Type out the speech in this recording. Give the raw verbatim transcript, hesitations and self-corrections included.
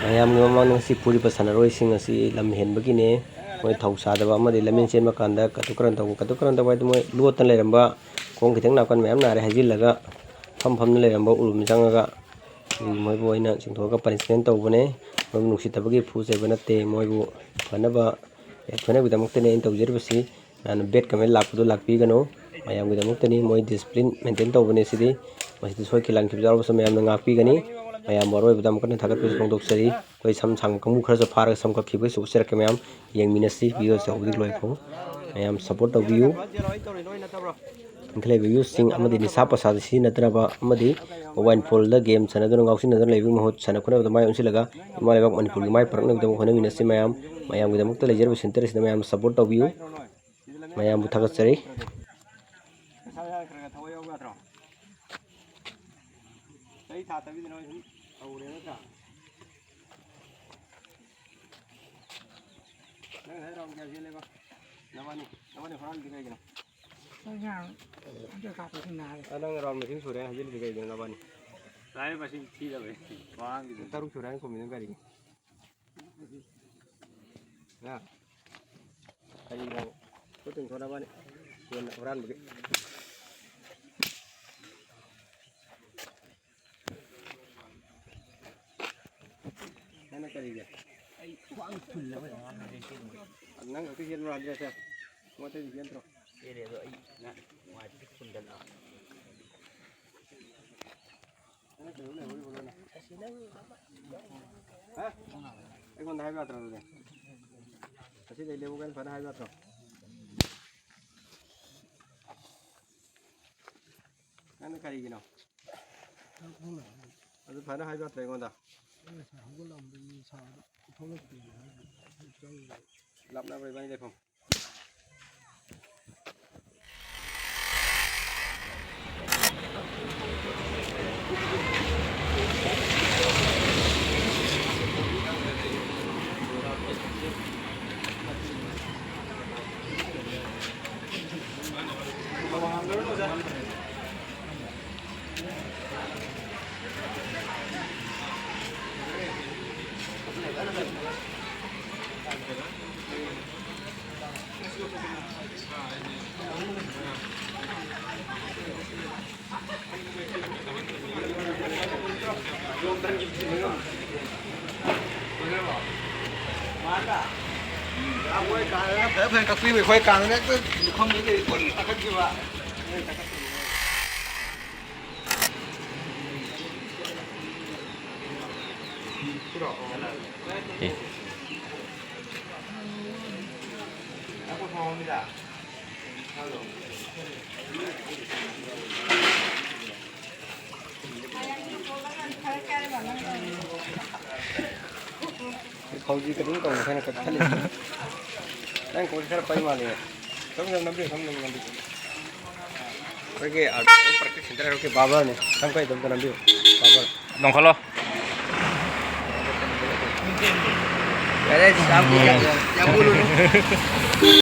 ꯃꯌꯥꯝꯒꯤ ꯃꯃꯥꯡꯗ ꯉꯁꯤ ꯐꯨꯔꯤꯕ ꯁꯥꯟꯅꯔꯣꯏꯁꯤꯡ ꯑꯁꯤ ꯂꯝ ꯍꯦꯟꯕꯒꯤꯅꯦ꯫ ꯃꯣꯏ ꯊꯧ ꯁꯥꯗꯕ ꯑꯃꯗꯤ ꯂꯝꯖꯦꯟ ꯆꯦꯟꯕ ꯀꯥꯟꯗ ꯀꯇꯨ ꯀꯔꯟ ꯇꯧꯕ, ꯀꯇꯨ ꯀꯔꯟ ꯇꯧꯕ ꯍꯥꯏꯗꯤ ꯃꯣꯏ ꯂꯣꯠꯇꯅ ꯂꯩꯔꯝꯕ ꯈꯣꯡ ꯈꯤꯇꯪ ꯅꯥꯀꯟ ꯃꯌꯥꯝ ꯅꯥꯔꯦ ꯍꯥꯏꯖꯤꯜꯂꯒ ꯐꯝ ꯐꯝꯅ ꯂꯩꯔꯝꯕ ꯎꯔꯨꯝ ꯆꯪꯉꯒ, ꯎꯝ, ꯃꯣꯏꯕꯨ ꯑꯩꯅ ꯆꯤꯡꯊꯣꯛꯑꯒ ꯄꯅꯤꯁꯃꯦꯟ ꯇꯧꯕꯅꯦ꯫ ꯃꯣꯏꯕꯨ ꯅꯨꯡꯁꯤꯗꯕꯒꯤ ꯐꯨ ꯆꯩꯕ ꯅꯠꯇꯦ, ꯃꯣꯏꯕꯨ ꯐꯅꯕ ꯌꯥꯏꯐꯅꯕꯒꯤꯗꯃꯛꯇꯅꯦ ꯑꯩꯅ ꯇꯧꯖꯔꯤꯕꯁꯤ꯫ ꯃꯌꯥꯝꯅ ꯕꯦꯗ ꯀꯃꯦꯟ ꯂꯥꯛꯄꯗꯣ ꯂꯥꯛꯄꯤꯒꯅꯨ, ꯃꯌꯥꯝꯒꯤꯗꯃꯛꯇꯅꯤ꯫ ꯃꯣꯏ ꯗꯤꯁꯤꯄ꯭ꯂꯤꯟ ꯃꯦꯟꯇꯦꯟ ꯇꯧꯕꯅꯦ ꯁꯤꯗꯤ꯫ ꯃꯁꯤꯗ ꯁꯣꯏꯈꯤ ꯂꯥꯟꯈꯤꯕ ꯌꯥꯎꯔꯕꯁꯨ ꯃꯌꯥꯝꯅ ꯉꯥꯛꯄꯤꯒꯅꯤ꯫ ꯃꯌꯥꯝꯕꯨ ꯑꯔꯣꯏꯕꯗ ꯑꯃꯨꯛ ꯍꯟꯅ ꯊꯥꯒꯠꯄꯁꯨ ꯐꯣꯡꯗꯣꯛꯆꯔꯤ꯫ ꯑꯩꯈꯣꯏ ꯁꯝ ꯁꯥꯡꯕ ꯀꯥꯡꯕꯨ ꯈꯔꯁꯨ ꯐꯥꯔꯒ ꯁꯝ ꯀꯛꯈꯤꯕꯒꯤꯁꯨ ꯎꯠꯆꯔꯛꯀꯦ ꯃꯌꯥꯝ꯫ ꯌꯦꯡꯃꯤꯟꯅꯁꯤ ꯚꯤꯗꯤꯑꯣꯁꯦ ꯍꯧꯕꯗꯒꯤ ꯂꯣꯏꯐꯥꯎ꯫ ꯃꯌꯥꯝ ꯁꯞꯄꯣꯔꯠ ꯇꯧꯕꯤꯌꯨ꯫ ꯏꯟꯈꯠꯂꯛꯏꯕ ꯌꯨꯠꯁꯤꯡ ꯑꯃꯗꯤ ꯅꯤꯁꯥ ꯄꯁꯥꯗ ꯁꯤꯖꯤꯟꯅꯗꯅꯕ ꯑꯃꯗꯤ ꯃꯣꯕꯥꯏꯜ ꯐꯣꯟꯗ ꯒꯦꯝ ꯁꯥꯟꯅꯗꯨꯅ ꯉꯥꯎꯁꯤꯟꯅꯗꯨꯅ ꯂꯩꯕꯒꯤ ꯃꯍꯨꯠ ꯁꯥꯟꯅ ꯈꯣꯠꯅꯕꯗ ꯃꯥꯏ ꯑꯣꯟꯁꯤꯜꯂꯒ ꯏꯃꯥ ꯂꯩꯕꯥꯛ ꯃꯅꯤꯄꯨꯔꯒꯤ ꯃꯥꯏ ꯄꯥꯛꯂꯛꯅꯕꯒꯤꯗꯃꯛ ꯍꯣꯠꯅꯃꯤꯟꯅꯁꯤ ꯃꯌꯥꯝ꯫ ꯃꯌꯥꯝꯒꯤꯗꯃꯛꯇ ꯂꯩꯖꯔꯤꯕ ꯁꯦꯟꯇꯔ ꯑꯁꯤꯗ ꯃꯌꯥꯝ ꯁꯞꯄꯣꯔꯠ ꯇꯧꯕꯤꯌꯨ꯫ ꯃꯌꯥꯝꯕꯨ ꯊꯥꯒꯠꯆꯔꯤ꯫ ꯆꯍꯤ ꯊꯥ ꯇꯔꯨꯛꯇ ꯅꯣꯏ ꯁꯨꯝ ꯇꯧꯔꯦ ꯅꯠꯇ꯭ꯔꯥ? ꯅꯪ ꯉꯁꯥꯏ ꯔꯥꯎꯟ ꯀꯌꯥ ꯆꯦꯜꯂꯦꯕ? ꯅꯕꯥꯅꯤ, ꯅꯕꯥꯅꯤ ꯍꯨꯔꯥꯟꯂꯤꯗꯤ ꯀꯩꯒꯤꯅꯣ? ꯑꯩ ꯉꯔꯥꯡ ꯑꯝꯇ ꯀꯥꯞꯄꯁꯨ ꯅꯥꯔꯦ꯫ ꯑ, ꯅꯪ ꯔꯥꯎꯟ ꯃꯁꯤꯡ ꯁꯨꯔꯦ ꯍꯥꯏꯖꯤꯜꯂꯤꯗꯤ ꯀꯩꯒꯤꯅꯣ ꯅꯕꯥꯅꯤ? ꯂꯥꯏꯔꯤꯛ ꯃꯁꯤꯡ ꯊꯤꯗꯕꯩ ꯃꯃꯥꯡꯒꯤꯗꯨ꯫ ꯇꯔꯨꯛ ꯁꯨꯔꯦ ꯍꯥꯏꯅ ꯈꯨꯝꯃꯤꯗꯨꯅ ꯀꯔꯤꯒꯤ? ꯍꯥ? ꯀꯔꯤꯅꯣ? ꯈꯨꯠ ꯇꯤꯡꯊꯣꯔꯛꯑꯕꯅꯤ꯫ ꯀꯣꯟꯅ ꯍꯨꯔꯥꯟꯕꯒꯤ꯫ ꯅꯪꯅ ꯀꯔꯤꯒꯤ? ꯑꯩ ꯈ꯭ꯋꯥꯡ ꯐꯨꯜꯂꯕ ꯌꯥꯝ ꯅꯪ ꯈꯛꯇ ꯆꯦꯟꯕ꯭ꯔꯣ ꯍꯟꯗꯛꯁꯦ? ꯃꯣꯏ ꯑꯇꯩꯗꯤ ꯆꯦꯟꯗ꯭ꯔꯣ? ꯆꯦꯜꯂꯦ ꯑꯗꯣ ꯑꯩ ꯅꯨꯡꯉꯥꯏꯇꯦ ꯐꯨꯟꯗꯅ꯫ ꯅꯪ ꯀꯩꯗꯧ ꯂꯩꯍꯧꯔꯤꯕ ꯂꯣꯏꯅ? ꯍꯥ? ꯑꯩꯉꯣꯟꯗ ꯍꯥꯏꯕ ꯌꯥꯗ꯭ꯔꯣ ꯑꯗꯨꯗꯤ? ꯉꯁꯤꯗꯩ ꯂꯦꯞꯄꯨ ꯀꯥꯏꯅ ꯐꯅ ꯍꯥꯏꯕ ꯌꯥꯗ꯭ꯔꯣ? ꯅꯪꯅ ꯀꯔꯤꯒꯤꯅꯣ? ꯑꯗꯨ ꯐꯅ ꯍꯥꯏꯕ ꯌꯥꯗ꯭ꯔꯣ ꯑꯩꯉꯣꯟꯗ? ꯑꯩ ꯉꯁꯥꯏ ꯍꯧꯒꯠꯂꯛꯑꯝꯕꯗꯒꯤ ꯁꯥꯕꯗ ꯊꯣꯛꯂꯛꯇꯦ ꯍꯥꯏꯕ꯫ ꯂꯥꯞꯅꯕ꯭ꯔꯥ ꯏꯕꯥꯅꯤ ꯂꯩꯐꯝ? ꯃꯣꯏ ꯀꯥꯟꯅꯅ ꯐꯖ ꯐꯖꯅ ꯀꯛꯄꯤꯕ, ꯑꯩꯈꯣꯏ ꯀꯥꯟꯅꯅ ꯍꯦꯛꯇ ꯂꯨꯈꯝꯗ ꯀꯩ ꯄꯨꯟꯅ ꯀꯥꯈꯠꯈꯤꯕ꯫ ꯑꯦ꯫ ꯐꯧꯖꯤ ꯀꯔꯤꯝ ꯇꯧꯅ ꯍꯦꯟꯅ ꯀꯛꯊꯠꯂꯤꯁꯤ꯫ ꯅꯪ ꯈꯣꯡꯁꯦ ꯈꯔ ꯄꯩ ꯃꯥꯜꯂꯦ꯫ ꯁꯣꯝ ꯁꯣꯝ ꯅꯝꯕꯤꯌꯨ, ꯁꯣꯝ ꯁꯣꯝ ꯅꯝꯕꯤꯌꯨ꯫ ꯑꯩꯈꯣꯏꯒꯤ ꯑꯥꯔꯇꯤꯁ practice center ꯍꯥꯏꯕꯒꯤ barber ꯅꯤ꯫ ꯁꯝ ꯀꯛꯏꯗꯣ ꯑꯝꯇ ꯅꯝꯕꯤꯌꯨ꯫ Barber꯫ ꯂꯣꯡꯈꯠꯂꯣ꯫ ꯌꯥꯔꯦ, ꯌꯥꯝ, ꯌꯥꯝ, ꯌꯥꯝ ꯎꯠꯂꯨꯅꯨ꯫